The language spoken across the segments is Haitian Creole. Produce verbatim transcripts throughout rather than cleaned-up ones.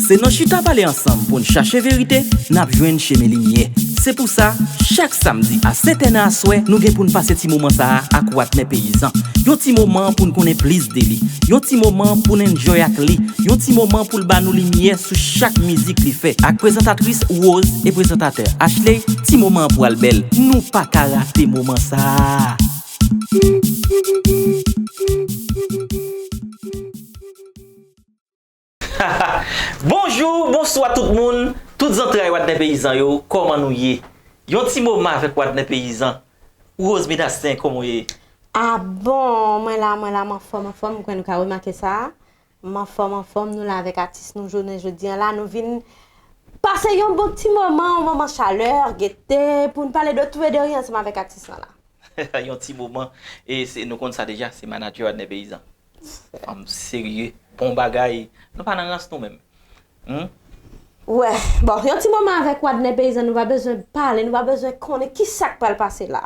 Se nan chita pale ansanm pou n chache verite n ap jwenn chemen limyè. Se pou sa, chak samdi a sèt è nan aswè, nou gen pou n pase ti moman sa a ak Wadner Peyizan. Yon ti moman pou n konnen plis de li. Yon ti moman pou n enjoy ak li. Yon ti moman pou l ba nou limyè sou chak mizik li fè. Ak prezantatris Rose e prezantatè Ashley, ti moman an pral bèl. Nou pa ka rate moman sa a. Bonjou, bonswa tout moun, tout zantray Wadner Peyizan yo, kòman nou ye? Yon ti moman avèk Wadner Peyizan. Rose Midasten, kòman w ye? Ah bon, mwen la, mwen la, m anfòm, anfòm, m kwè nou ka remake sa. M anfòm, anfòm, nou la avèk atis nou jounen jodi an la, nou vin pase yon bon ti moman, yon moman chalè, gete, pou n pale de tout e de rien ansanm avèk atis lan la. Yon ti moman, e se, nou konn sa deja, se manadjè Wadner Peyizan. Fanm serye, bon bagay. Nou pa nan rans nou menm. Hmm? Wè, bon, yon ti moman avèk Wadner Peyizan, nou pa bezwen pale, nou pa bezwen konnen ki sa k pral pase la.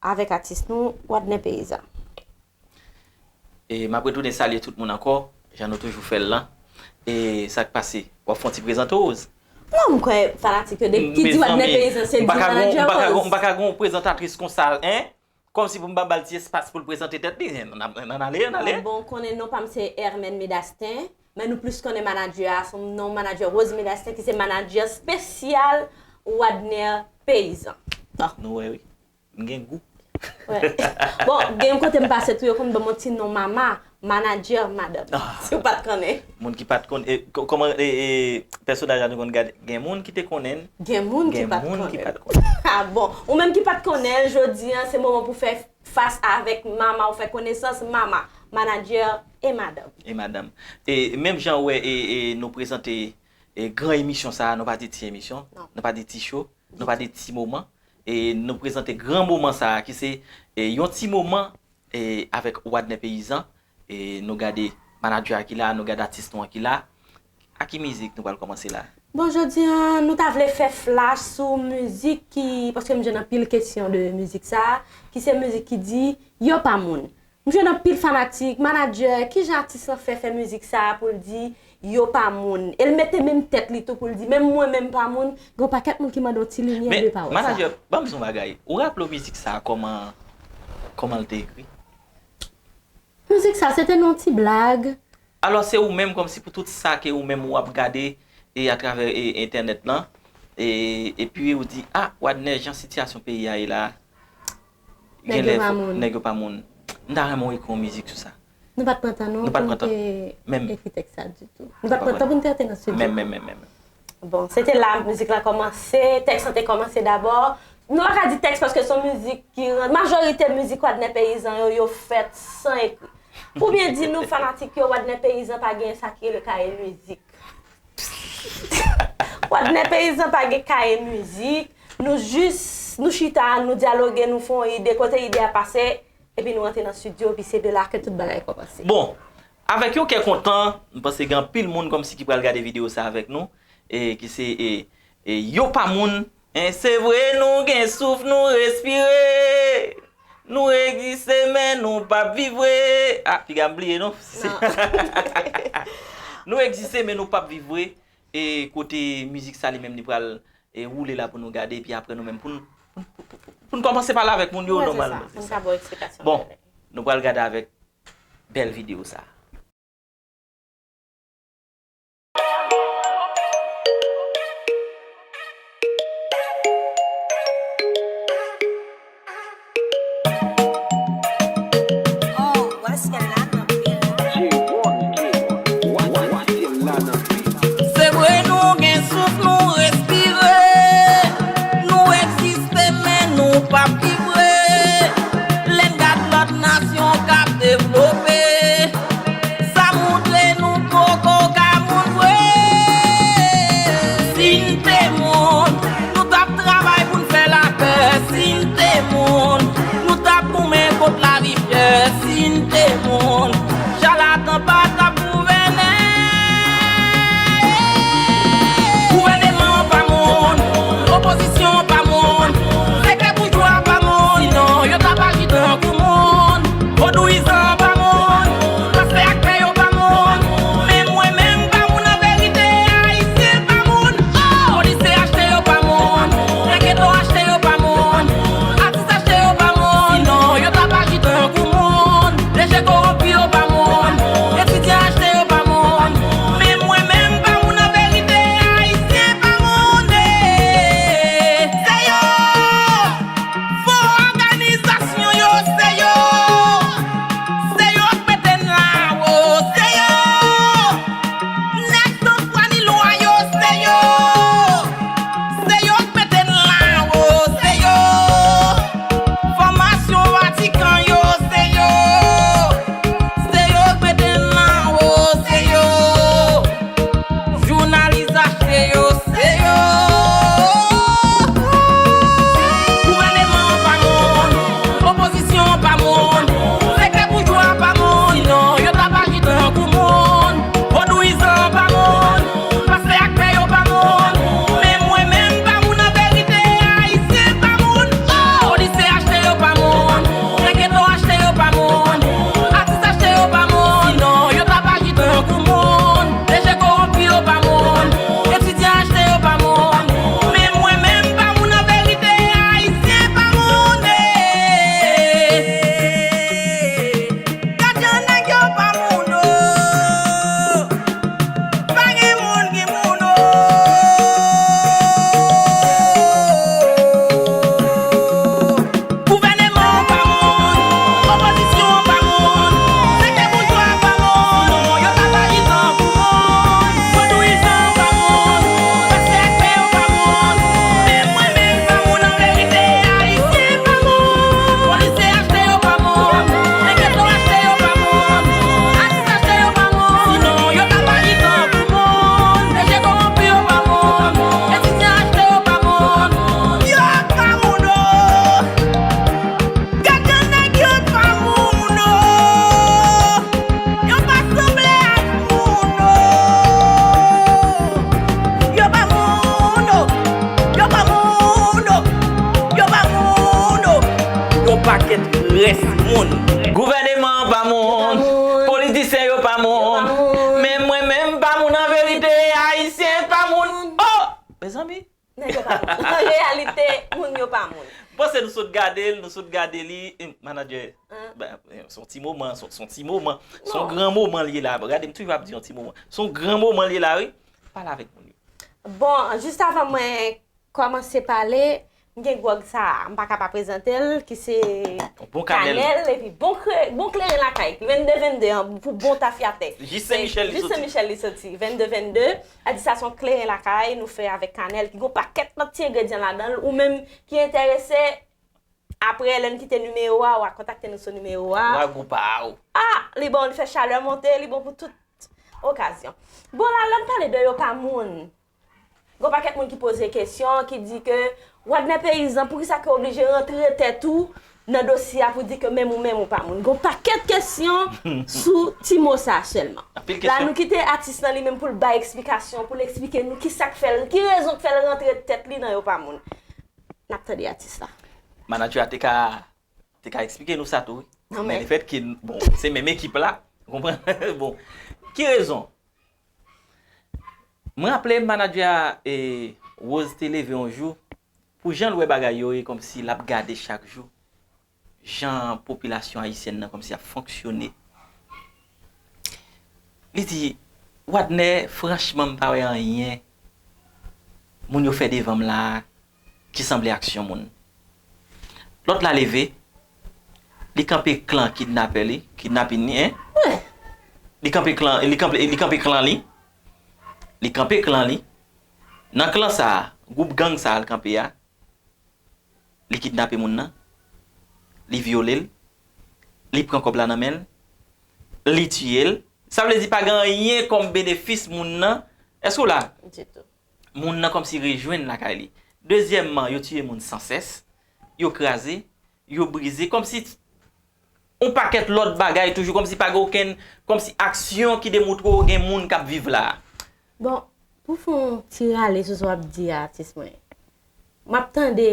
Avèk atis nou, Wadner Peyizan. E m ap retounen salye tout moun ankò, jan nou toujou fè l lan. E sa k pase? W ap fè yon ti prezante w, Rose? Non, m kwè fanatik yo de, ki di Wadner Peyizan se di manadjè Rose. M pa ka gon prezantatris konsa, en? Kòmsi pou m pa ba l ti espas pou l prezante tèt li. Ann ale, ann ale. Ah, bon, konnen non pa m se Hermène Midasten, men nou plis konnen manadjè a, se yon non manadjè Rose Midasten ki se manadjè espesyal Wadner Peyizan. Bon. Nou wè wi. M gen gou. Wè. Bon, gen yon kote m pase tou, yo konn ban m yon ti non mama, manadjè madanm. Ah. Si w pa t konnen. Moun ki pa t konn, e, kò-, kòman, e, e, pèsonaj la nou konn gade, gen moun ki te konnen l, gen moun ki pa t konnen l. Ah bon, ou menm ki pa t konnen l, jodi an, se moman pou fè fas avèk mama, ou fè konesans mama, manadjè e madanm. E madanm. E menm jan w wè, e, e, nou prezante, e, gran emisyon sa a, nou pa di ti emisyon, non, nou pa di ti show, nou pa di ti moman. E nou prezante gran moman sa a ki se, e, yon ti moman, e, avèk Wadner Peyizan. E nou gade manadjè a ki la, nou gade atis nou an ki la. A ki mizik nou pral kòmanse la? Bon, jodi an, nou ta vle fè flash sou mizik ki, paske m jwenn anpil kesyon de mizik sa a, ki se mizik ki di, Yo pa moun. M jwenn anpil fanatik, manadjè, kijan atis lan fè fè mizik sa a pou l di yo pa moun? E l mete menm tèt li tou pou l di, menm mwen menm pa moun, gen yon pakèt moun ki mande yon ti limyè de pawòl sa a. Men, manadjè, ban m di w yon bagay. Ou raple w mizik sa a kòman, kòman l te ekri? Mizik sa a, se te nan yon ti blag. Alò, se ou menm kòmsi pou tout sa ke ou menm w ap gade e atravè e, entènèt lan, e, epi ou di, a, Wadner, jan sitiyasyon peyi a ye la, Nèg yo pa moun. Nèg yo pa moun. M ta renmen w ekri yon mizik sou sa. Nou pa t pran tan non pou nou te ekri tèks sa ditou. Nou pa t pran tan pou nou te antre nan estidyo. Menm, menm, menm, menm. Bon, se te la mizik la kòmanse, tèks lan te kòmanse dabò. Nou pa ka di tèks paske se yon mizik ki ran-, majorite mizik Wadner Peyizan yo, yo fèt san ekri. Pou byen di nou, fanatik yo, Wadner Peyizan pa gen sa ki rele kaye mizik. Wadner Peyizan pa gen kaye mizik. Nou jis, nou chita, nou dyaloge, nou fè yon ide, kote ide a pase, epi nou rantre nan estidyo, epi se de la ke tout bagay kòmanse. Bon, avèk yon kè kontan, m panse gen anpil moun kòmsi ki pral gade videyo sa avèk nou, e ki se, e, e, yo pa moun, en, se vre nou gen souf, nou respire. Nou egziste, men nou p ap viv vre. A, piga m bliye, non? Non. Nou egziste, men nou p ap viv vre. E kote mizik sa li menm li pral, e, woule la pou nou gade, epi apre nou menm pou n, pou n, pou n, pou n kòmanse pale avèk moun yo nòmalman. Wè, se sa. Pou n ka ba w eksplikasyon. Bon, nou pral gade avèk bèl videyo sa. Se vre nou gen souf nou respire, nou egziste men nou p ap viv vre. Lè n gad lòt nasyon k ap devlope, Rès moun. Gouvèneman an pa moun. Politisyen yo pa moun. Men mwen menm pa moun an verite. Ayisyen pa moun. Oh! Mezanmi. Nèg yo pa moun. An reyalite, moun yo pa moun. M panse nou sot gade l, nou sot gade li, eh, manadjè. Ba, eh, se yon ti moman, se se yon ti moman, se yon gran moman li ye la. Gade, m toujou ap di yon ti moman. Se yon gran moman li ye la, wi. Pale avèk moun yo. Bon, jis avan mwen kòmanse pale, m gen gwòg sa a, m pa ka pa prezante l, ki se Kanèl, epi bon kre, bon kleren lakay, vennde vennde an, pou bon tafyatè. Jis Senmichèl li soti. Jis Senmichèl li soti, vennde vennde. Atis sa se yon kleren lakay, nou fè avèk Kanèl, ki gon pakèt lòt ti engredyan ladan l, ou menm ki enterese, apre lè n kite nimewo a, w a kontakte nou sou nimewo a. Wa gou pa w. Ah, li bon, li fè chalè monte, li bon pou tout okazyon. Bon, la, lè n pale de yo pa moun. Gon pakèt moun ki poze kesyon, ki di ke Wadner Peyizan, poukisa ke w oblije rantre tèt ou nan dosye a pou di ke menm ou menm ou pa moun? Gon pakèt kesyon sou ti mo sa a sèlman. Anpil kesyon. La, nou kite atis lan li menm pou l bay eksplikasyon, pou l eksplike nou ki sa k fè l, ki rezon k fè l rantre tèt li nan yo pa moun. N ap tande atis la. Manadjè a te ka, te ka eksplike nou sa tou, wi. Men lefètke, bon, se menm ekip la, ou konprann? Bon, ki rezon? Mwen raple m manadjè a, e, Rose te leve yon jou, pou jan l wè bagay yo ye, kòmsi l ap gade chak jou jan popilasyon ayisyèn nan kòmsi ap fonksyone. Li di, Wadner, franchman, m pa wè anyen moun yo fè devan m la a ki sanble aksyon moun. Lòt la leve, li kanpe klan kidnapè li, kidnapin li, en? Li kanpe klan, li kanpe, li kanpe klan li. Li kanpe klan li. Nan klan sa a, gwoup gang sa a l kanpe a, li kidnape moun nan, li vyole l, li pran kòb la nan men l, li tiye l. Sa vle di pa gen anyen kòm benefis moun nan. Èske w la? Ditou. Moun nan kòmsi rejwenn lakay li. Dezyèmman, yo tiye moun sansès, yo kraze, yo brize, kòmsi yon pakèt lòt bagay toujou, kòmsi pa gen okenn, kòmsi aksyon ki demontre w gen moun k ap viv la. Bon, pou fè yon ti rale sou sa w ap di a, atis mwen. M ap tande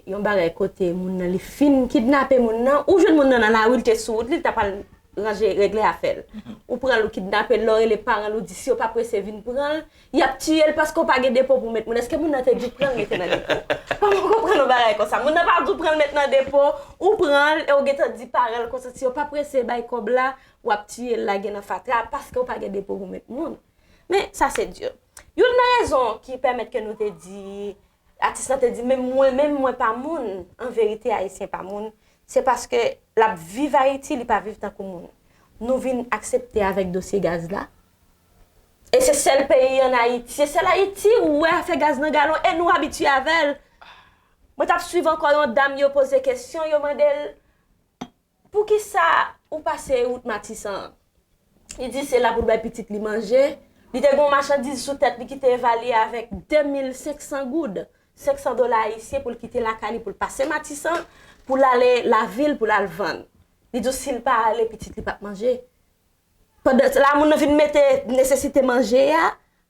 yon bagay kote moun nan li fin kidnape moun nan, ou jwenn moun nan nan lari, li te sou wout li, li t ap al ranje, regle afè l. Ou pran l, ou kidnape l, lè w rele paran l, ou di si yo pa prese vin pran l, y ap tiye l paske w pa gen depo pou w met moun. Èske moun nan te di w pran l mete nan depo? Kòman w konprann yon bagay konsa? Moun nan pa di w pran l met nan depo, ou pran l e w gentan di paran l konsa si yo pa prese bay kòb la, w ap tiye l lage nan fatra paske w pa gen depo pou w met moun. Men, sa se di. Youn nan rezon ki pèmèt ke nou te di, atis lan te di, menm mwen, menm mwen pa moun, an verite, ayisyen pa moun, se paske l ap viv Ayiti, li pa viv tankou moun. Nou vin aksepte avèk dosye gaz la. E se sèl peyi ann Ayiti, se sèl Ayiti ou wè afè gaz nan galon, e nou abitye avè l. Mwen t ap swiv ankò yon dam, yo poze kesyon, yo mande l, poukisa ou pase wout Matisan an? Li di se la pou l bay pitit li manje. Li te gen yon machandiz sou tèt li ki te evalye avèk de mil senk san goud, senk san dola ayisyen, pou l kite lakay li, pou l pase Matisan, pou l ale lavil, pou l al vann. Li di w si l pa ale, pitit li p ap manje. Pandan la, moun nan vin mete nesesite manje a,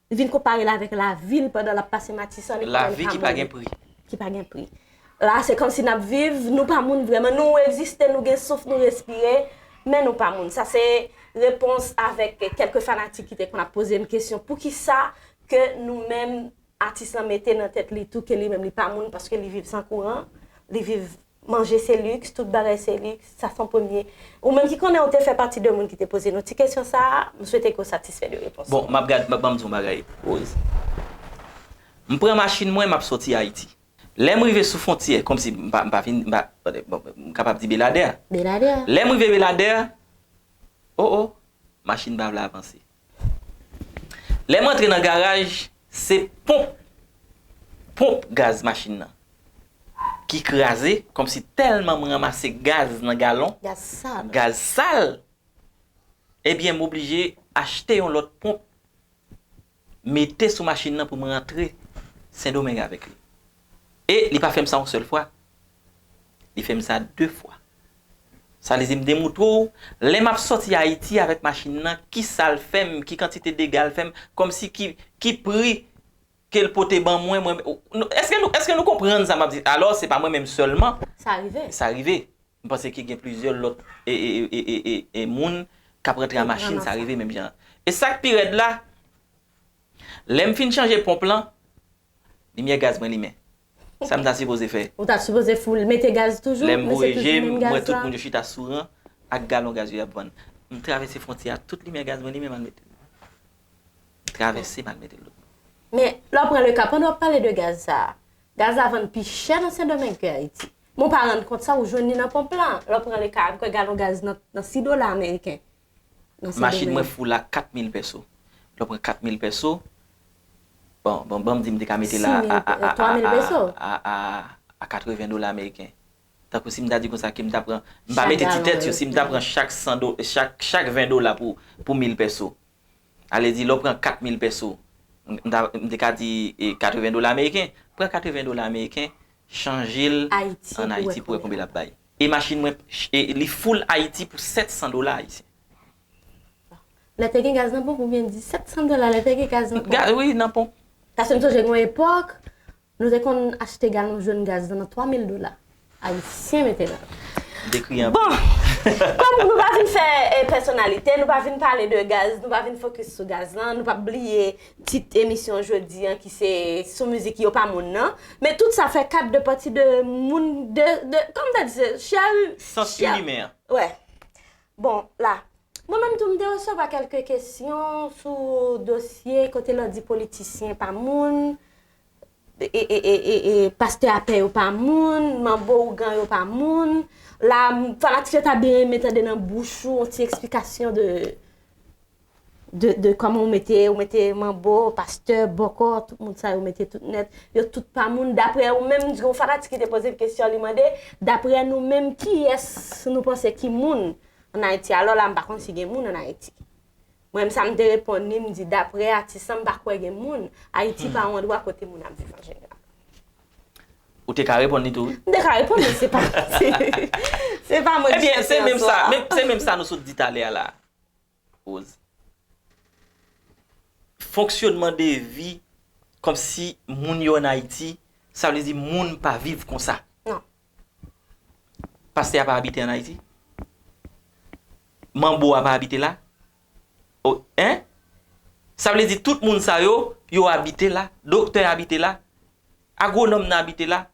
li vin konpare l avèk lavil pandan l ap pase Matisan, li pa menm ka manje. Lavi ki pa gen pri. Ki pa gen pri. La, se kòmsi n ap viv, nou pa moun vrèman, nou egziste, nou gen souf, nou respire, men nou pa moun. Sa se repons avèk kèlke fanatik ki te konn ap poze m kesyon, poukisa ke nou menm, atis lan mete nan tèt li tou ke li menm li pa moun paske li viv san kouran, li viv, manje se liks, tout bagay se liks, sa se yon premye. Ou menm ki konnen ou te fè pati de moun ki te poze nou ti kesyon sa a, m swete ke w satisfè de repons. Bon, m ap gad, m ap, ban m di yon bagay, Rose. M pran machin mwen, m ap soti Ayiti. Lè m rive sou fwontyè, kòmsi m pa, m pa vin, m pa, bon, m kapab di Beladè. Beladè. Lè m rive Beladè, o, o, machin pa vle avanse. Lè m antre nan garaj, se ponp, ponp gaz machin nan ki kraze, kòmsi tèlman m ranmase gaz nan galon, gaz sal, gaz sal, ebyen, m oblije achte yon lòt ponp, mete sou machin nan pou m rantre Sendomeng avèk li. E li pa fè m sa yon sèl fwa. Li fè m sa de fwa. Sa vle di m demontre w, lè m ap sòti Ayiti avèk machin nan, ki sa l fè m, ki kantite dega l fè m, kòmsi ki, ki pri ke l pote ban mwen, mwen, nou, èske nou, èske nou konprann sa m ap di? Alò, se pa mwen menm sèlman. Sa rive. Sa rive. M panse ke gen plizyè lòt e, e, e, e, e, e moun k ap rantre a machin sa rive menm jan. E sa k pi rèd la, lè m fin chanje ponp lan, limyè gaz mwen limen. Sa m ta sipoze fè? Ou ta sipoze foul mete gaz toujou, men se toujou menm gaz la. Lè m voye je m, m wè tout moun yo chita sou ran ak galon gaz yo y ap vann. M travèse fwontyè a, tout limyè gaz mwen limen, m al mete l. M travèse, m al mete l. Men, lè w pran le ka, pandan w ap pale de gaz sa a, gaz la vann pi chè nan Sendomeng ke Ayiti. Men w pa rann kont sa, ou jwenn li nan ponp lan. Lè w pran le ka, avèk galon gaz nan, nan sis dola ameriken. Nan Sendomeng. Machin mwen foul a kat mil pèso. Lè w pran kat mil pèso, bon, bon, bon, m di m te ka mete l a, a, a, a, a, a, a, a katreven dola ameriken. Tankou si m ta di konsa ke m ta pran, m pa mete ti tèt yo, si m ta pran chak san do, chak, chak ven dola pou, pou mil pèso. Ale di, lè w pran kat mil pèso, m ta, m te ka di, e, katreven dola ameriken, pran katreven dola ameriken, chanje l ann Ayiti pou wè konbyen l ap bay. E machin mwen, e, li foul Ayiti pou sèt san dola ayisyen. Lè te gen gaz nan ponp, oubyen disèt san dola lè te gen gaz nan ponp? Ga-, wi, nan ponp. Paske m sonje gen yon epòk, nou te konn achte galon jòn gaz nan nan twa mil dola. Ayisyen mete nan. Dekri anpil. Bon, kòm nou pa vin fè, eh, pèsonalite, nou pa vin pale de gaz, nou pa vin fokis sou gaz lan, nou p ap bliye tit emisyon jodi an ki se sou mizik Yo pa moun nan. Men tout sa fè kat de pati de moun, de, de, kòm ta di se, chè, sans chè, imen an. Wè. Bon, la, mwen menm tou, m te resevwa kèlke kesyon sou dosye kote lè w di politisyen pa moun, e, e, e, e, e, pastè a pè yo pa moun, manbo ougan yo pa moun. La, m, fanatik yo ta byen renmen tande nan bouch ou yon ti eksplikasyon de, de, de kòman ou mete, ou mete manbo, pastè, bòkò, tout moun sa yo mete tout nèt. Yo tout pa moun. Daprè ou menm, yon fanatik ki te poze l kesyon, li mande, daprè nou menm, kiyès nou panse ki moun? Ann Ayiti. Alò la, m pa konn si gen moun ann Ayiti. Mwen menm sa m te reponn li, m di, daprè atis lan, m pa kwè gen moun. Ayiti pa yon andwa kote moun ap viv an jeneral. Ou te ka reponn li tou, wi. M te ka reponn, men se pa, se, se pa mwen ki chèche answa. Ebyen, se menm sa, men, se menm sa nou sot di talè a la, Rose. Fonksyonman de vi kòmsi moun yo ann Ayiti, sa vle di moun pa viv konsa. Non. Pastè a pa abite ann Ayiti? Manbo a pa abite la? O, en? Sa vle di tout moun sa yo, yo abite la. Doktè abite la. Agwonòm nan abite la.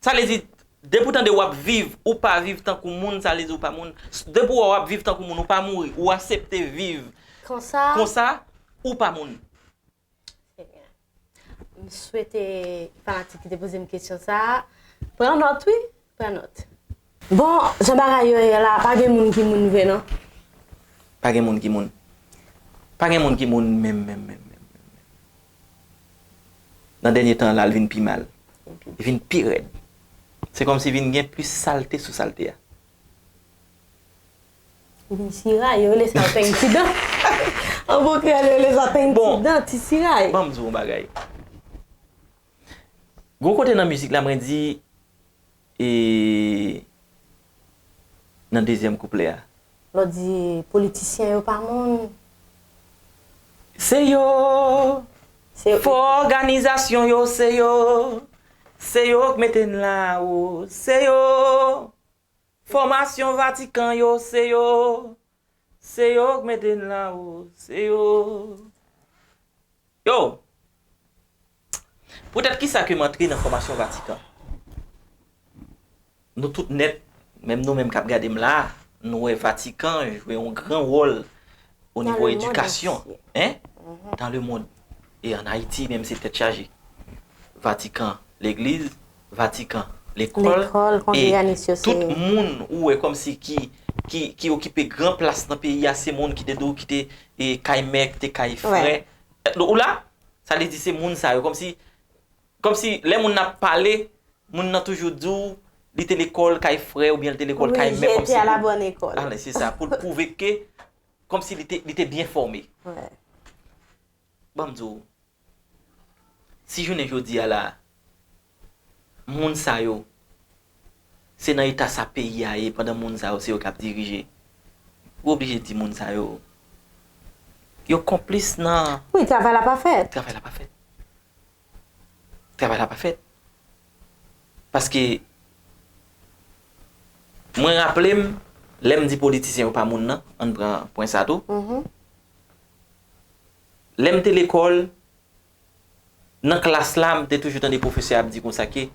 Sa vle di, depi w tande w ap viv, ou pa viv tankou moun, sa vle di ou pa moun. Depi w wè w ap viv tankou moun, ou pa mouri, ou aksepte viv konsa, ou pa moun. Trè byen. M swete fanatik ki te poze m kesyon sa a pran nòt, wi, pran nòt. Bon, jan bagay yo ye la, pa gen moun ki moun vre, non. Pa gen moun ki moun. Pa gen moun ki moun menm, menm, menm, menm, menm. Nan dènye tan an la, l vin pi mal. Li vin pi rèd. Se kòmsi vin gen plis salte sou salte a. Li vin siray, yo rele sa peng ti dan. An bon kreyòl, yo rele sa peng ti dan, ti siray. Bon, ban m di w yon bagay. Gon kote nan mizik la, mwen di, e, nan dezyèm kouplè a. Lè w di politisyen yo pa moun. Se yo. Se yo. Fo òganizasyon yo, se yo. Se yo k mete n la, o, se yo. Fòmasyon Vatikan yo, se yo. Se yo k mete n la, o, se yo. Yo! Poutèt kisa ke m antre nan fòmasyon Vatikan? Nou tout nèt, menm nou menm k ap gade m la, nou wè Vatikan jwe yon gran wòl o nivo edikasyon, en? Dan le mond. E ann Ayiti, menm se tèt chaje. Vatikan, legliz, Vatikan, lekòl, e tout moun ou wè kòmsi ki, ki, ki okipe gran plas nan peyi a, se moun ki te di w ki te, e, kay mè, ki te kay frè. Ou la? Sa vle di se moun sa yo, kòmsi, kòmsi lè moun nan ap pale, moun nan toujou di w li te lekòl kay frè oubyen li te lekòl kay mè, kòmsi pou, ale, se sa, pou l pwouve ke, kòmsi li te, li te byen fòme. Ban m di w, si jounen jodi a la, moun sa yo, se nan eta sa peyi a ye, pandan moun sa yo, se yo k ap dirije, ou oblije di moun sa yo, yo konplis nan... Wi, travay la pa fèt. Travay la pa fèt. Travay la pa fèt. Paske Mwen raple m, lè m di politisyen yo pa moun nan, ann pran pwen sa tou. Lè m te lekòl, nan klas la, m te toujou tande pwofesè ap di konsa ke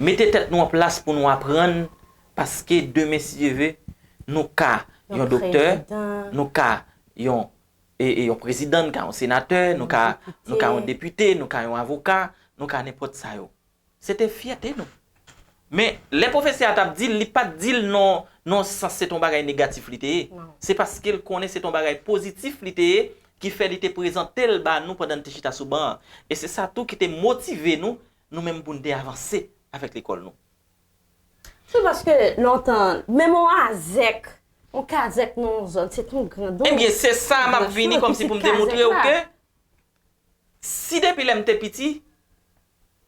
mete tèt nou an plas pou nou aprann, paske demen, si Dye ve, nou ka yon doktè, nou ka yon, e, e yon prezidan, nou ka yon senatè, nou ka, nou ka yon depite, nou ka yon avoka, nou ka nenpòt sa yo. Se te fyète nou. Men, lè pwofesè a t ap di l, li pa t di l nan, nan sans se t on bagay negatif li te ye. Se paske l konnen se t on bagay pozitif li te ye, ki fè li te prezante l ba nou pandan n te chita sou ban an. E se sa tou ki te motive nou, nou menm pou n te avanse avèk lekòl nou. Se paske lontan, menm on azèk, on kazèk nan on zòn, se t on grandon. Ebyen, se sa m ap vini kòmsi pou m te montre w ke si depi lè m te piti,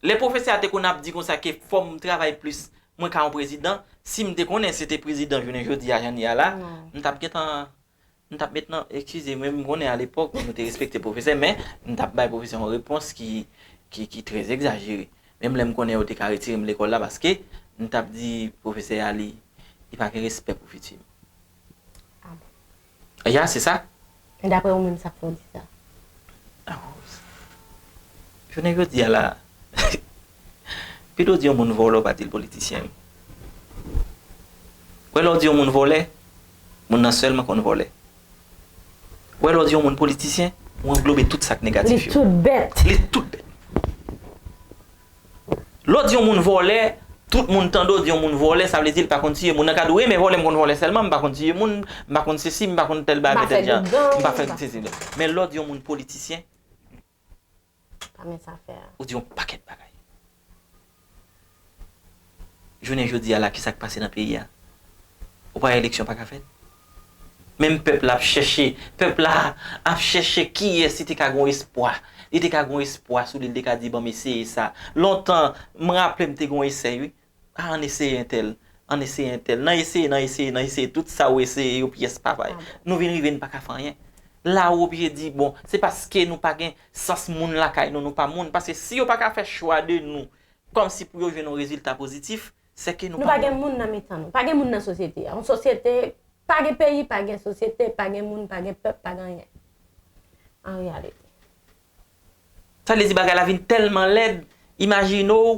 lè pwofesè a te konn ap di konsa ke fò m travay plis, mwen ka yon prezidan, si m te konnen se te prezidan jounen jodi a jan n ye a la, m t ap gentan, m t ap met nan, eskize, mwen m konnen alepòk, nou te respekte pwofesè, men m t ap bay pwofesè yon repons ki, ki, ki trè egzajere. Menm lè m konnen yo te ka retire m lekòl la, paske m t ap di pwofesè a li, li pa gen respè pou fiti m. Ya, se sa. E daprè ou menm, sa k fè w di sa? Jounen jodi a la, pito w di yon moun vòlè, w pa di l politisyen. Wè, lè w di yon moun vòlè, moun nan sèlman konn vòlè. Wè, lè w di yon moun politisyen, ou anglobe tout sa k negatif yo. Li tout bèt. Li tout bèt. Lè w di yon moun vòlè, tout moun tande w di yon moun vòlè, sa vle di l pa konn tiye moun. Nan ka di w, wi, men vòlè, m konn vòlè sèlman, m pa konn tiye moun, m pa konn sesi, m pa konn tèl bagay, tèl jan, m pa fè sesi. Men lè w di yon moun politisyen, ou di yon pakèt bagay. Jounen jodi a la, kisa k pase nan peyi a? Ou pa wè eleksyon pa ka fèt? Menm pèp la ap chèche, pèp la ap chèche kiyès li te ka gon espwa. Li te ka gon espwa sou li, li te ka di, "Ban m eseye sa." Lontan, m raple m te gon esèy, wi. A, ann eseye entèl, ann eseye entèl. Nan eseye, nan eseye, nan eseye, tout sa ou eseye yo pyès pa bay. Nou vin rive, n pa ka fè anyen. La ou oblije di, bon, se paske nou pa gen sans moun lakay nou, nou pa moun. Paske si yo pa ka fè chwa de nou, kòmsi pou yo jwenn yon rezilta pozitif, se ke nou pa moun. Nou pa gen moun nan mitan nou. Pa gen moun nan sosyete a. Yon sosyete, pa gen peyi, pa gen sosyete, pa gen moun, pa gen pèp, pa gen anyen. An reyalite. Sa vle di bagay la vin tèlman lèd, imajine w,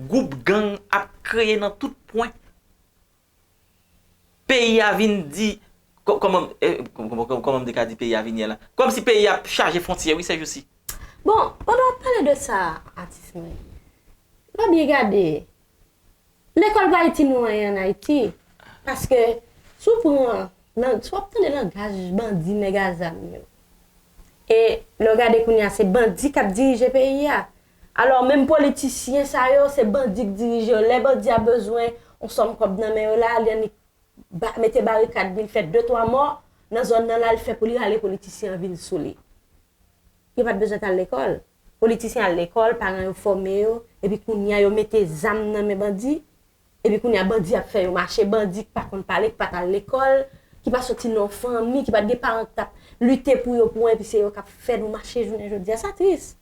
gwoup gang ap kreye nan tout pwen. Peyi a vin di, kò-, kòman, eh, kòman, kòman, kòman m te ka di peyi a vin ye la? Kòmsi peyi a chaje fwontyè, wi, sèjousi. Bon, pandan w ap pale de sa, atis mwen, lè w byen gade, lekòl pa itil nou anyen ann Ayiti. Paske, si w pran, nan, si w ap tande langaj bandi, nèg a zam yo, e lè w gade kounye a, se bandi k ap dirije peyi a. Alò, menm politisyen sa yo, se bandi k dirije yo. Lè bandi a bezwen yon sòm kòb nan men yo la, li annik ba-, mete barikad, li fè de twa mò nan zòn nan la, li fè pou li rale politisyen an vin sou li. Yo pa t bezwen t al lekòl. Politisyen al lekòl, paran yo fòme yo, epi kounye a yo mete zam nan men bandi, epi kounye a bandi ap fè yo mache, bandi ki pa konn pale, ki pa t al lekòl, ki pa soti nan yon fanmi, ki pa t gen paran ki t ap lite pou yo, pou yo, epi se yo k ap fè nou mache jounen jodi a. Sa tris.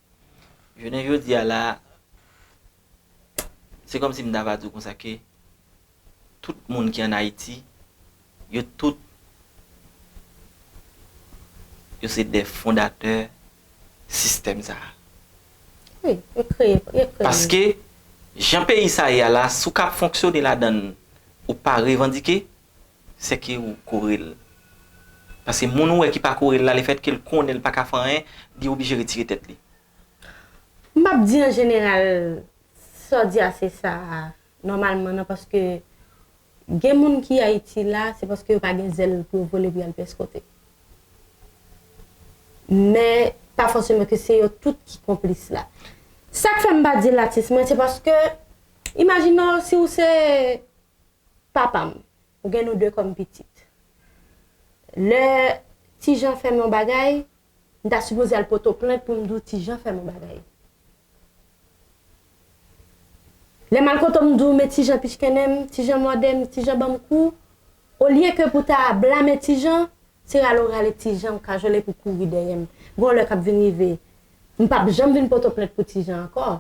Jounen jodi a la, se kòmsi m ta va di w konsa ke tout moun ki ann Ayiti, yo tout, yo se de fondatè sistèm sa a. Wi, yo kreye, yo kreye. Paske, jan peyi sa ye a la, si w ka ap fonksyone ladan l, ou pa revandike, se ke ou kore l. Paske moun ou wè ki pa kore l la, lefètke l konnen l pa ka fè anyen, li oblije retire tèt li. M p ap di an jeneral, sa w di a se sa nòmalman nan, paske gen moun ki Ayiti la, se paske yo pa gen zèl pou yo vole pou y al pyès kote. Men, pa fòseman ke se yo tout ki konplis la. Sa k fè m pa di l atis mwen, se paske, imajine w, si w se papa m, ou gen nou de kòm pitit. Lè Ti Jan fè m yon bagay, m ta sipoze al pote w plent pou m di w Ti Jan fè m yon bagay. Lè m al kote w, m di w, men Ti Jan pichkennen m, Ti Jan mòde m, Ti Jan ban m kou. Olye ke pou w ta blame Ti Jan, se rale w rale Ti Jan, w kajole pou kouri dèyè m. Gon lè k ap vin rive, m p ap janm vin pote w plent pou Ti Jan ankò.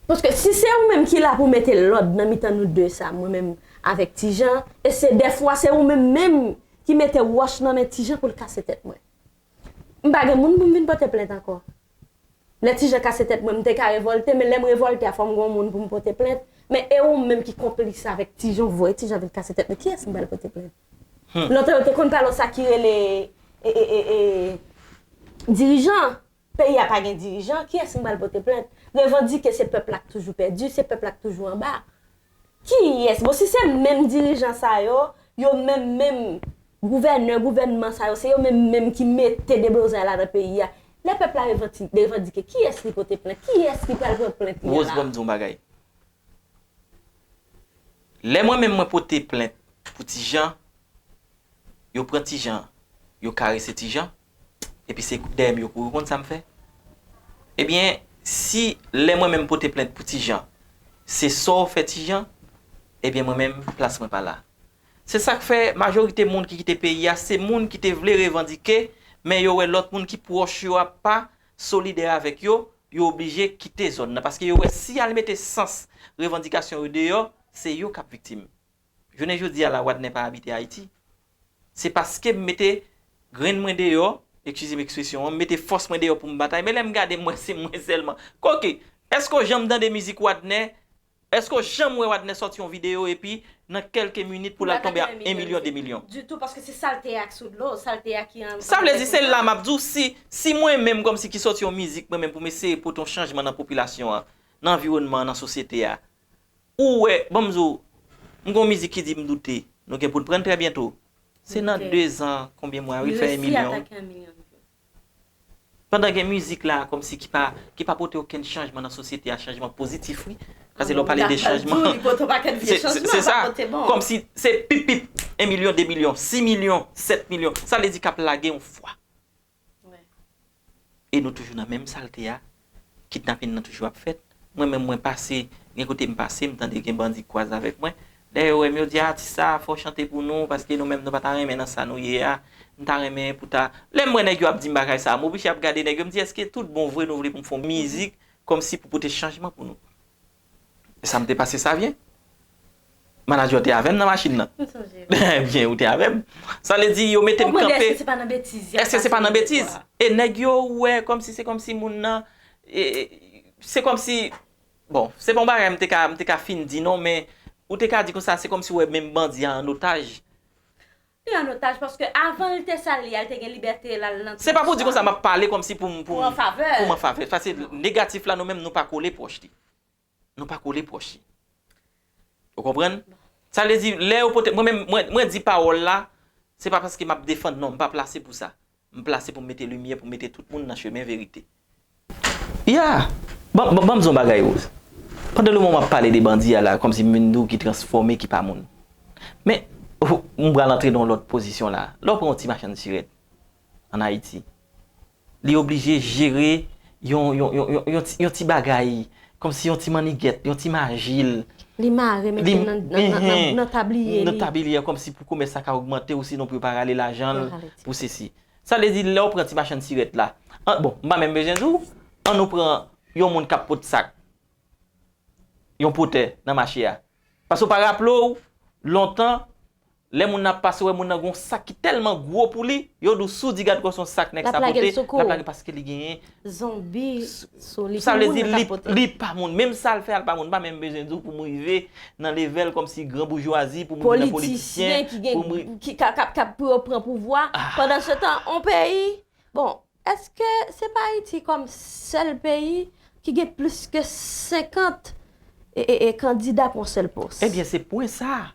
Paske si se ou menm ki la pou mete lòd nan mitan nou de sa, mwen menm avèk Ti Jan, e se dèfwa se ou menm menm ki mete wòch nan men Ti Jan pou l kase tèt mwen. M pa gen moun pou m vin pote plent ankò. Lè Ti Jan kase tèt mwen, m te ka revòlte, men lè m revòlte a, fò m gen yon moun pou m pote plent. Men e ou menm ki konplis avèk Ti Jan, voye Ti Jan vin kase tèt mwen. Kiyès m pral pote plent? Lontan yo te konn pale yon sa ki rele e, e, e, e, dirijan. Peyi a pa gen dirijan, kiyès m pral pote plent? Revandike se pèp la k toujou pèdi, se pèp la k toujou anba. Kiyès? Bon, si se menm dirijan sa yo, yo menm menm gouvènè, gouvènman sa yo, se yo menm menm ki mete deblozay la nan peyi a. Lè pèp la revanti-, revandike, kiyès li pote plent? Kiyès ki pral pran plent li an Rose, la? Ban m di yon bagay. Lè mwen menm mwen pote plent pou Ti Jan, yo pran Ti Jan, yo karese Ti Jan, epi se dèyè m yo kouri, ou konn sa m fè? Ebyen, si lè mwen menm pote plent pou Ti Jan, se sa w fè Ti Jan, ebyen mwen menm, plas mwen pa la. Se sa k fè majorite moun ki kite peyi a, se moun ki te vle revandike, men yo wè lòt moun ki pwòch yo a pa solidè avèk yo, yo oblije kite zòn nan. Paske yo wè si y al mete sans revandikasyon yo deyò, se yo k ap viktim. Jounen jodi a la, Wadner pa abite Ayiti. Se paske m mete grenn mwen deyò, eskize m ekspresyon an, m mete fòs mwen deyò pou m batay. Men lè m gade, m wè se mwen sèlman. Koke, èske w janm tande mizik Wadner? Èske w janm wè Wadner sòti yon videyo epi nan kèlke minit pou l al tonbe a en milyon, de milyon? Ditou, paske se salte a k sou dlo, salte a ki an. Sa vle di, se la m ap di w, si, si mwen menm kòmsi ki sòti yon mizik, mwen menm pou m eseye pote yon chanjman nan popilasyon an, nan anviwònman an, nan sosyete a. Ou wè, ban m di w, m gen yon mizik ki di M Doute, nou gen pou n prann trè byento. Se nan de zan, konbyen mwa, wi, l fè en milyon. Pandan gen mizik la, kòmsi ki pa, ki pa pote okenn chanjman nan sosyete a, chanjman pozitif, wi. Paske lè w pale de chanjman, se, se, se sa. Kòmsi se pip, pip, en milyon, de milyon, sis milyon, sèt milyon. Sa vle di k ap lage yon fwa. E nou toujou nan menm salte a. Kidnapin nan toujou ap fèt. Mwen menm, mwen pase, gen kote m pase, m tande gen bandi k kwaze avèk mwen. Dèyè yo wè m, yo di, "Atis sa, fò w chante pou nou, paske nou menm nou pa ta renmen nan sa nou ye a. M ta renmen pou ta." Lè m wè nèg yo ap di m bagay sa a, m oblije ap gade nèg yo, m di, "Èske tout bon vre nou vle pou m fè yon mizik kòmsi pou pote chanjman pou nou?" E sa m te pase Savyen. Manadjè w te avè m nan machin nan. M sonje. Byen, ou te avè m. Sa vle di, yo mete m kanpe. Èske se pa nan betiz? Èske se pa nan betiz? E nèg yo wè kòmsi se kòmsi moun nan, e, e, se kòmsi, bon, se pa yon bagay m te ka, m te ka fin di non, men ou te ka di konsa, se kòmsi w wè menm bandi a an otaj. Li an otaj paske avan l te sa l ye a, l te gen libète l al nan tout sa. Se pa pou di konsa m ap pale kòmsi pou m, pou m, pou m an favè. Paske negatif la, nou menm, nou pa kole pwòch li. Nou pa kole pwòch li. Ou konprann? Sa vle di, lè yo pote, mwen menm, mwen, mwen di pawòl la, se pa paske m ap defann, non, m pa plase pou sa. M plase pou m mete limyè, pou m mete tout moun nan chemen verite. Ya! Ban, ban, ban m di yon bagay, Rose. Pandan le moman m ap pale de bandi a la, kòmsi m vin di w ki transfòme, ki pa moun. Men, m pral antre nan yon lòt pozisyon la. Lè w pran yon ti machann sirèt, ann Ayiti. Li oblije jere yon, yon, yon, yon, yon ti, yon ti bagay, kòmsi yon ti mannigèt, yon ti majil. Li mare, mete nan, nan, nan, nan, nan tabliye li. Nan tabliye a, kòmsi pou komès la ka ogmante, ou sinon pou yo pa rale lajan l, pou sesi. Sa vle di, lè w pran ti machann sirèt la, an, bon, m pa menm bezwen di w, ann nou pran yon moun k ap pot sak, yon potè nan mache a. Paske w pa raple w, lontan, lè moun nan ap pase, w wè moun nan gen yon sak ki tèlman gwo pou li, yo di w si w di gad gòs yon sak nèg sa pote, l ap lage l paske li genyen zonbi sou li, ki moun nan k ap pote. Sa vle di li, li pa moun. Menm sa l fè a, l pa moun. M pa menm bezwen di w pou m rive nan level kòmsi gran boujwazi, pou m rive nan politisyen, ki gen, pou m ri- ki, k ap, k ap, k ap pou yo pran pouvwa. Pandansetan, on peyi, bon, èske se pa Ayiti kòm sèl peyi ki gen plis ke senkant e, e, e, kandida pou yon sèl pòs? Ebyen, se pwen sa.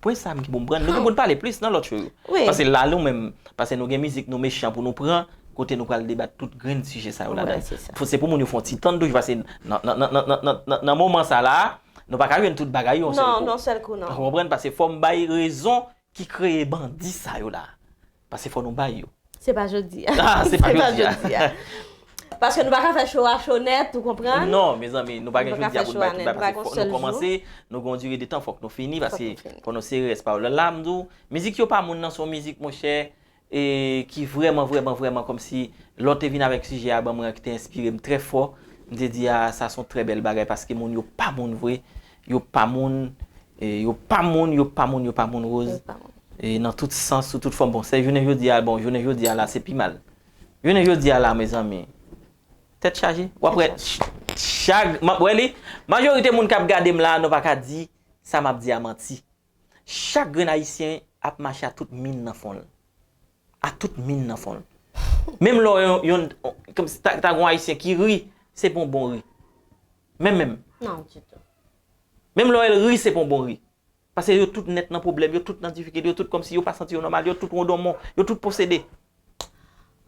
Pwen sa m ki pou m pran. Nou gen pou n pale plis nan lòt show yo. Paske la, nou menm, paske nou gen mizik, nou mechan pou nou pran, kote nou pral debat tout grenn sijè sa yo ladan. Fò se pou moun yo fè yon ti tann toujou, paske nan, nan, nan, nan moman sa la, nou pa ka jwenn tout bagay yo yon sèl kou. Non, yon sèl kou, non. Ou konprann? Paske fò m bay rezon ki kreye bandi sa yo la. Paske fò nou bay yo. Se pa jodi a. Ah, se pa jodi a. Paske nou pa ka fè show a cho nèt, ou konprann? Non, mezanmi, nou pa gen jodi a pou n bay tout bagay, paske fòk nou kòmanse, nou gen yon dire de tan, fòk nou fini, paske fò nou serye, rès pawòl la m di w. Mizik Yo Pa Moun nan, se yon mizik, monchè, e ki vrèman, vrèman, vrèman, kòmsi lè w te vin avèk sijè a ban mwen an, ki te enspire m trè fò, M te di a, sa se yon trè bèl bagay paske moun yo pa moun vre, yo pa moun, e, yo pa moun, yo pa moun, yo pa moun, Rose. Yo pa moun. E nan tout sans, sou tout fòm. Bon, se jounen jodi a, bon, jounen jodi a la, se pi mal. Jounen jodi a la, mezanmi, tèt chaje. W ap wè, ch-, chak, m ap wè li, majorite moun k ap gade m la, nou pa ka di sa m ap di a manti. Chak grenn Ayisyen ap mache a tout min nan fwon l. A tout min nan fwon l. Menm lè w yon, yon, kòmsi ta, ta gon Ayisyen ki ri, se pa yon bon ri. Menm, menm. Non, ditou. Menm lè w wè l ri, se pa yon bon ri. Paske yo tout nèt nan pwoblèm, yo tout nan difikilte, yo tout kòmsi yo pa santi yo nòmal, yo tout wodonmon, yo tout posede.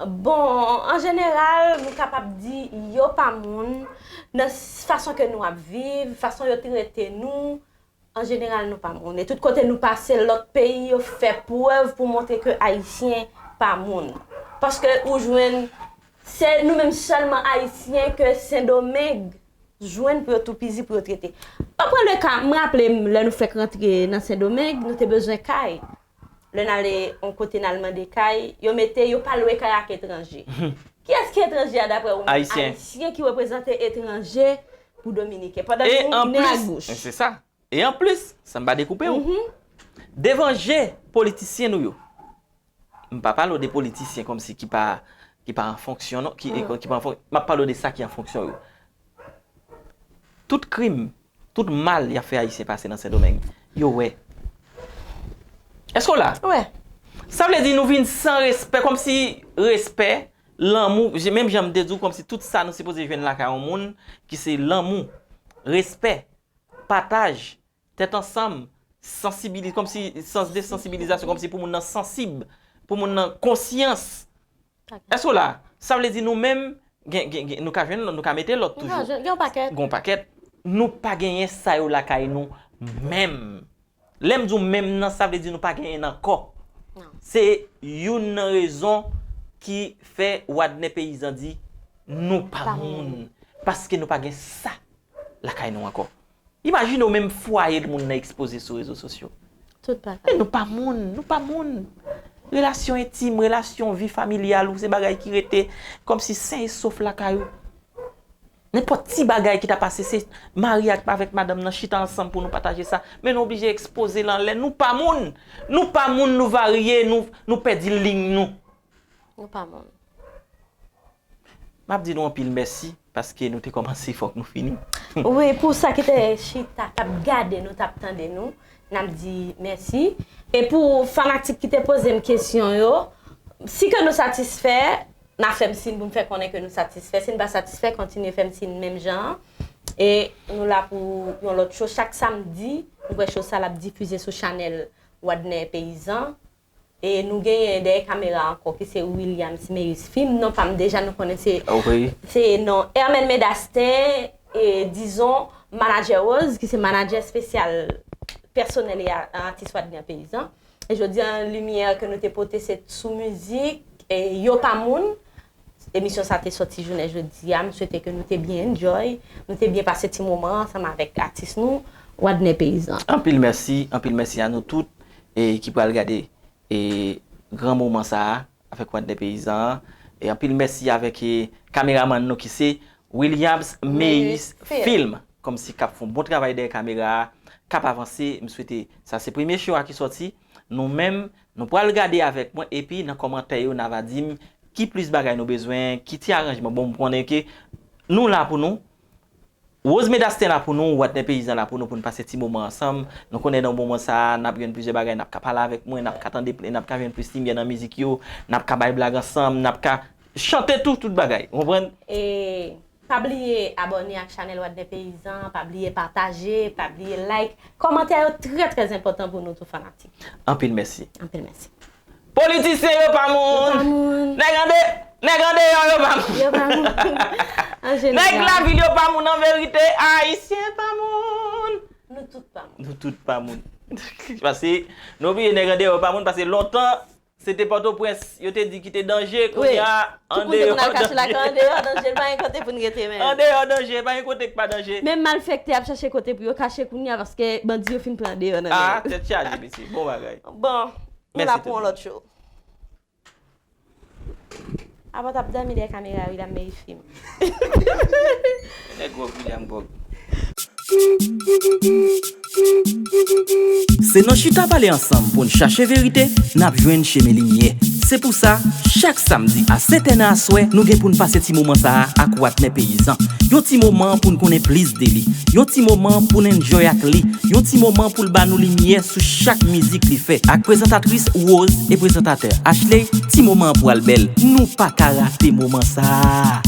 Bon, an jeneral, nou kapab di yo pa moun, nan s-, fason ke nou ap viv, fason yo trete nou, an jeneral, nou pa moun. E tout kote nou pase, lòt peyi yo fè prèv pou montre ke Ayisyen pa moun. Paske ou jwenn, se nou menm sèlman Ayisyen ke Sendomeng jwenn pou yo toupizi, pou yo trete. An pran le ka, m raple m, lè nou fèk rantre nan Sendomeng, nou te bezwen kay. Lè n ale yon kote n al mande kay, yo mete, yo pa lwe kay ak etranje. Kiyès ki etranje a daprè ou menm? Ayisyen. Ayisyen ki reprezante etranje pou Dominiken. Pandan nou tounen a goch. E anplis, e se sa. E anplis, san m pa dekoupe w, devan je politisyen nou yo, m pa pale w de politisyen kòmsi ki pa, ki pa an fonksyon, non, ki, ki pa an fonk-, m ap pale w de sa ki an fonksyon yo. Tout krim, tout mal y ap fè Ayisyen pase nan Sendomeng, yo wè. Èske w la? Wè. Sa vle di nou vin san respè, kòmsi respè, lanmou, je-, menm jan m te di w, kòmsi tout sa nou sipoze jwenn lakay yon moun, ki se lanmou, respè, pataj, tèt ansanm, sansibili-, kòmsi sans de sansibilizasyon, kòmsi pou moun nan sansib, pou moun nan konsyans. Èske w la? Sa vle di nou menm, gen, gen, gen, nou ka jwenn, nou ka mete lòt toujou. Gen yon pakèt. Gen yon pakèt. Nou pa genyen sa yo lakay nou menm. Lè m di w menm nan, sa vle di nou pa genyen n ankò. Non. Se youn nan rezon ki fè Wadner Peyizan di nou pa moun. Pa moun. Paske nou pa gen sa lakay nou ankò. Imajine w menm fwaye moun nan ekspoze sou rezo sosyo. Tout bagay. E nou pa moun, nou pa moun. Relasyon entim, relasyon vi familyal ou se bagay ki rete kòmsi sen e sof lakay ou. Nenpòt ti bagay ki ta pase, se mari ak, avèk madanm nan chita ansanm pou nou pataje sa. Men nou oblije ekspoze l anlè. Nou pa moun. Nou pa moun, nou varye, nou, nou pèdi liy nou. Nou pa moun. M ap di nou anpil mèsi, paske nou te kòmanse, fòk nou fini. Wi, pou sa ki te chita, k ap gade nou, t ap tande nou, n ap di mèsi. E pou fanatik ki te poze m kesyon yo, si ke nou satisfè, n a fè m siy pou m fè konnen ke nou satisfè. Si n pa satisfè, kontinye fè m siy menm jan an. E nou la pou yon lòt show. Chak samdi, nou kwè show sa l ap difize sou chanèl Wadner Peyizan. E nou genyen dèyè kamera ankò, ki se Williams Meyus Film. Non pa m deja, nou konnen se, se non Hermène Medasten, e dizon, manadjè Rose, ki se manadjè espesyal pèsonèl e a-, atis Wadner Peyizan. E jodi a, limyè ke nou te pote, se sou mizik, e Yo Pa Moun. Emisyon sa te sòti jounen jodi a. M swete ke nou te byen enjoy, nou te byen pase ti moman ansanm avèk atis nou, Wadner Peyizan. Anpil mèsi, anpil mèsi a nou tout, e ki pral gade, e gran moman sa a avèk Wadner Peyizan an. E anpil mèsi avèk, e, kameramann nou ki se Williams Meyus Film, kòmsi k ap fè yon bon travay dèyè kamera a, k ap avanse. M swete, sa se premye show a ki sòti. Nou menm, nou pral gade avèk mwen, epi nan kòmantè yo, n a va di m ki plis bagay nou bezwen, ki ti aranjman. Bon, m konnen ke nou la pou nou. Rose Medasten la pou nou, Wadner Peyizan la pou nou, pou n pase ti moman ansanm. Nou konnen nan moman sa a, n ap jwenn plizyè bagay, n ap ka pale avèk mwen, n ap ka tande, n ap ka jwenn plis limyè nan mizik yo, n ap ka bay blag ansanm, n ap ka chante tou, tout bagay. Ou konprann? E pa bliye abòne ak chanèl Wadner Peyizan, pa bliye pataje, pa bliye like. Kòmantè yo trè, trè enpòtan pou nou tou, fanatik. Anpil mèsi. Anpil mèsi. Politisyen yo pa moun. Yo pa moun. Nèg ande, nèg andeyò yo pa moun. Yo pa moun. An jeneral. Nèg lavil yo pa moun an verite. Ayisyen pa moun. Nou tout pa moun. Nou tout pa moun. Paske nou bliye nèg andeyò yo pa moun, paske lontan se te Pòtoprens yo te di ki te danje, kounye a andeyò danje. Andeyò danje, pa gen kote pou n rete menm. Andeyò danje, pa gen kote k pa danje. Menm malfektè ap chache kote pou yo kache kounye a paske bandi yo fin pran andeyò nan men yo. Ah, tèt chaje, mesye. Bon bagay. Bon. Nou la pou yon lòt show. Apa w t ap dòmi dèyè kamera wi, dam Meyis Film. Se nan chita pale ansanm pou n chache verite, n ap jwenn chemen limyè. Se pou sa, chak samdi a sèt è nan aswè, nou gen pou n pase ti moman sa a ak Watnè Peyizan. Yon ti moman pou n konnen plis de li. Yon ti moman pou n enjoy ak li. Yon ti moman pou l ba nou limyè sou chak mizik li fè. Ak prezantatris Rose e prezantatè Ashley, ti moman an pral bèl. Nou pa ka rate moman sa a.